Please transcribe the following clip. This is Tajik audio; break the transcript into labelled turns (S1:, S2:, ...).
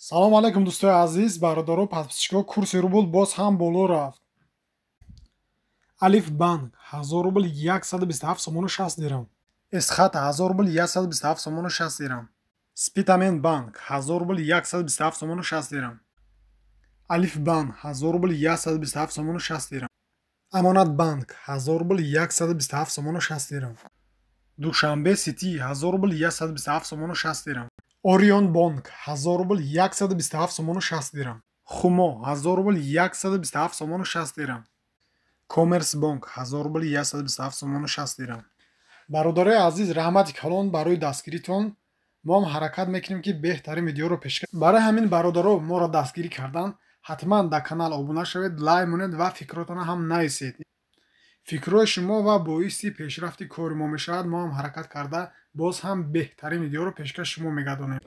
S1: Салом алейкум, дӯстои азиз, бародаро, подписчико. Курси рубл боз ҳам боло рафт. Алиф Банк: 1000 рубл 127 сомону 60 дирам. Эсхат: 1000 рубл 127 сомону 60 дирам. Спитамен Банк: 1000 рубл 127 сомону 60 дирам. Алиф Банк: 1000 рубл 127 сомону 60 дирам. Амонат Банк: 1000 рубл 127 сомону 60 дирам. Душанбе Сити: 1000 рубл 127 сомону 60 дирам. Орион Бонк: 1000 рубл 127 сомону 60 дирам. Хумо: 1000 рубл 127 сомону 60 дирам. Коммерс Бонк: 1000 рубл 127 сомону 60 дирам. Бародарои азиз, раҳмати калон барои дастгиритон. Мо ҳам ҳаракат мекунем, ки беҳтарин видеоро пешкаш. Барои ҳамин, бародаро, моро дастгирӣ кардан ҳатман дар канал обуна шавед, лайк монед ва фикротонро ҳам нависед. Фикрҳои шумо ва боиси пешрафти кори мо мешавад. Мо ҳам ҳаракат карда, боз ҳам беҳтарин видеоро пешкаш шумо мегардонем.